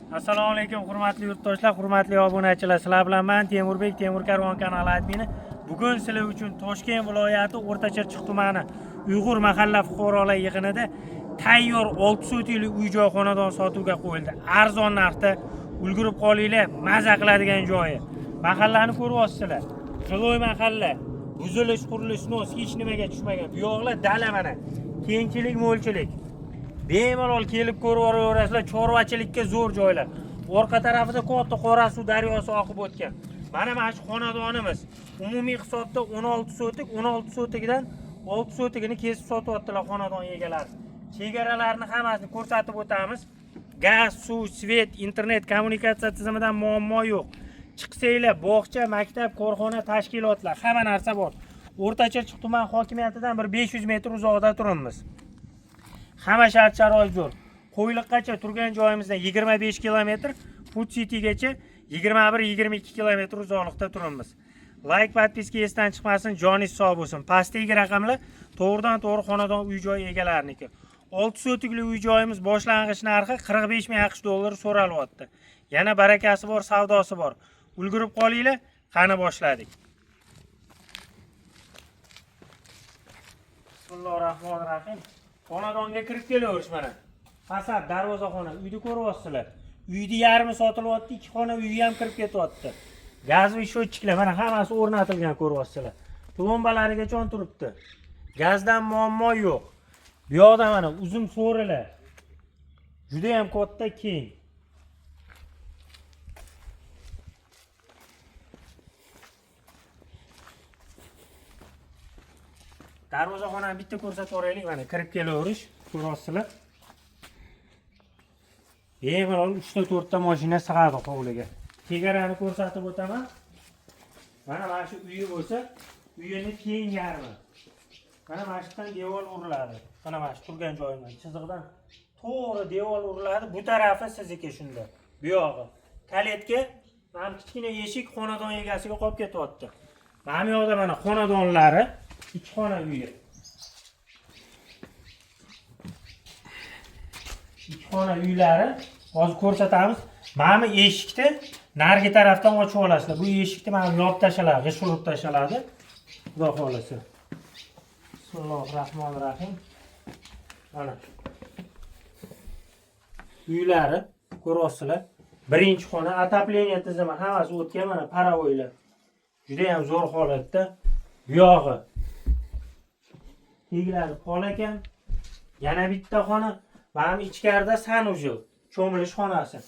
Assalomu alaykum hurmatli yurtdoshlar, hurmatli obunachilar. Sizlar bilan men Temurbek, Temur Karvon kanali admini. Bugun sizlar uchun Toshkent viloyati O'rta Chirchiq tumani Uyg'ur mahalla fuqarolar yig'inida tayyor 6 sotixli uy-joy xonadon sotuvga qo'yildi. Arzon narxda, ulgurib qolinglar, maza qiladigan joyi. Mahallani ko'ryapsizlar. Жилой mahalla. Buzilish, qurilish, nos hech nimaga tushmagan. Bu yoqlar dala mana. Kengchilik, mo'lchilik. Bemalol kelib ko'rib yuboraverasizlar, chorvachilikka zo'r joylar. Orqa tarafida katta Qorasuv daryosi oqib o'tgan. Mana shu xonadonimiz. Umumiy hisobda 16 sotik, 16 sotigidan 6 sotigini kesib sotyaptilar xonadon egalari. Chegaralarni hammasini ko'rsatib o'tamiz. Gaz, suv, svet, internet, kommunikatsiya tizimidan muammo yo'q. Chiqsanglar, bog'cha, maktab, korxona, tashkilotlar, hamma narsa bor. O'rta Chirchiq tuman hokimiyatidan bir 500 metr uzoqda turibmiz. Hamma shart sharoit zo'r. Qo'yliqqacha turgan joyimizdan 25 kilometr, Food Citygacha 21-22 kilometr uzoqlikda turibmiz. Like, подписка esdan chiqmasin, joningiz sog' bo'lsin. Pastdagi raqamlar to'g'ridan to'g'ri xonadon uy-joy egalariniki. 6 sotikli uy joyimiz boshlang'ich narxi 45 ming AQSh dollari so'ralyapti. Yana barakasi bor, savdosi bor. Ulgurib qolinglar, qani boshladik. Bismillahirrohmanirrohim. Xonadonga kirib kelaverish mana. Fasad, darvozaxona, uyni ko'ryapsizlar. Uyni yarmi sotilyapti, ikki xona uyi ham kirib ketyapti. Gazli счетчик lar mana hammasi o'rnatilgan ko'ryapsizlar. Plombalarigacha turibdi. Gazdan muammo yo'q. Bu yoqda mana uzum so'rilar. Juda ham katta, keng. Darvozaxonani bitta ko'rsatib yuboraylik, mana kirib kelaverish ko'ryapsizlar. Bemalol 3 ta 4 ta mashina sig'adi hovliga. Chegarani ko'rsatib o'taman. Mana shu uyi bo'lsa, uyini keng yarmi. Mana shu yerdan devor uriladi. Mana shu turgan joyimdan chiziqdan to'g'ri devor uriladi. Bu tarafi sizniki shunda. Bu yog'i. Kaletka, mana kichkina eshik xonadon egasiga qolib ketyapti. Mana bu yoqda mana xonadonlari, ikki xona uyi. Ikki xona uylari hozir ko'rsatamiz. Mana bu eshikni narigi tarafdan ochib olasizlar. Bu eshikni mana yopib tashaladi, g'isht urib tashaladi. Xudo xohlasa. Bismillahirrohmanirrohim. Mana uylari ko'ryapsizlar. Birinchi xona, отопление tizimi hammasi o'tgan, mana паровой lar. Juda ham zo'r holatda. Bu yog'i teglari pol ekan. Yana bitta xona. Mana bu ichkarida санузел, cho'milish xonasi.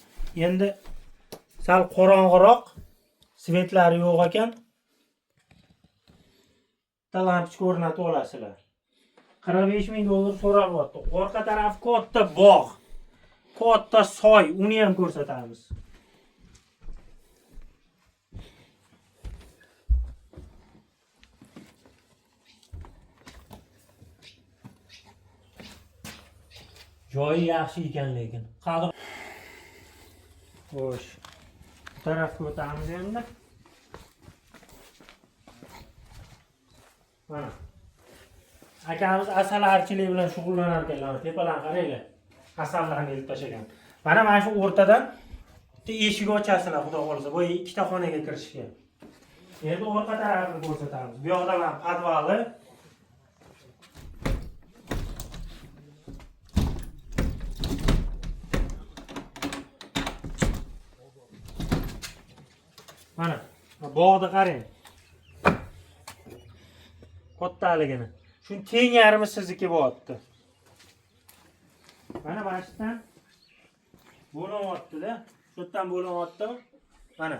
Endi sal qorong'iroq, свет lari yo'q ekan. Bitta lampochka o'rnatib olasizlar. 45 ming dollar so'ralyapti. Orqa taraf katta bog', katta soy, uni ham ko'rsatamiz. Joyi yaxshi ekan lekin. Qadr. Xo'sh. Bu tarafga o'tamiz endi. Mana. Akamiz asalarichilik bilan shug'ullanar ekanlar. Tepalarni qaranglar. Asallarni ilib tashlagan. Mana shu o'rtadan bitta eshik ochasizlar, xudo xohlasa. Bu ikkita xonaga kirishga. Endi orqa tarafini ko'rsatamiz. Bu yoqda mana podvali. Mana bog'ni qarang. Kattaligini. Shuni teng yarmi sizniki bo'lyapti. Mana shu yerdan bo'linyapti-da. Shu yerdan bo'linyapti. Mana.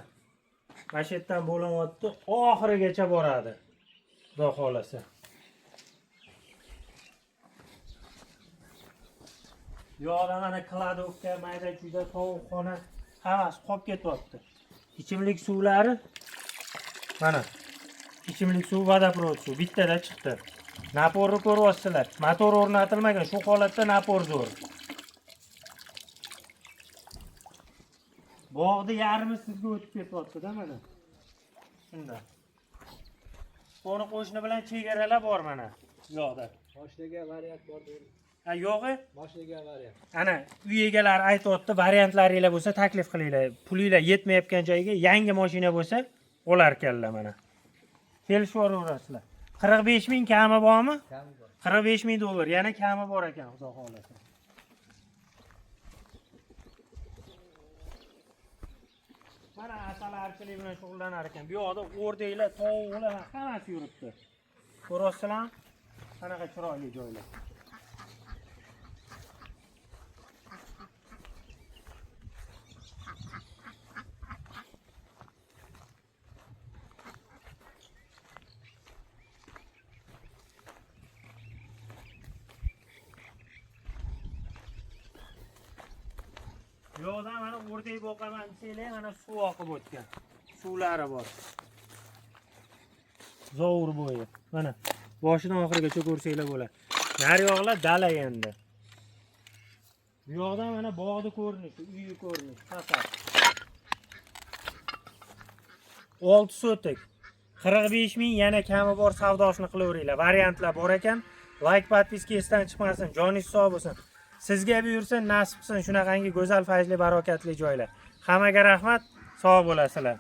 Mana shu yerdan bo'linyapti, oxirigacha boradi. Xudo xohlasa. Bu yoqda mana кладовка, mayda chuyda sovuqxona hammasi qolib ketyapti. Ichimlik suvlari mana ichimlik suvi, водопровод suv bittada chiqdi. Напор ni ko'ryapsizlar. Motor o'rnatilmagan, shu holatda напор zo'r. Bog'ni yarmi sizga o'tib ketyapti-da mana. Shunda. Qo'ni qo'shni bilan chegaralar bor mana bu yoqda. Qo'shniga variant bor deydi. Ha, yo'g'i? Mashinaga variant. Ana, uy egalari aytyapti, variantlaringlar bo'lsa taklif qilinglar. Pulinglar yetmayotgan joyga yangi mashina bo'lsa olar ekanlar mana. Kelishib yuboraverasizlar. 45 ming kami bormi? Kami bor. 45 ming dollar, yana kami bor ekan, xudo xohlasa. Mana asalarichilik bilan shug'ullanar ekan. Bu yoqda o'rdaklar, tovuqlar hammasi yuribdi. Ko'ryapsizlarmi? Qanaqa chiroyli joylar. Bu yoqdan mana o'rdak boqaman desanglar, mana suv oqib o'tgan. Suvlari bor. Zovur bo'yi. Mana boshidan oxirigacha ko'rsanglar bo'ladi. Naryoqlar dala endi. Bu yoqdan mana bog'ni ko'rinishi, uyi ko'rinishi, fasad. 6 sotik. 45 ming yana kami bor, savdosini qilaveringlar. Variantlar bor ekan. Like, подписка esdan chiqmasin. Joningiz sog' bo'lsin. Sizga buyursin, nasib qilsin shunaqangi go'zal, fayzli, barokatli joylar. Hammaga rahmat. Sog' bo'lasizlar.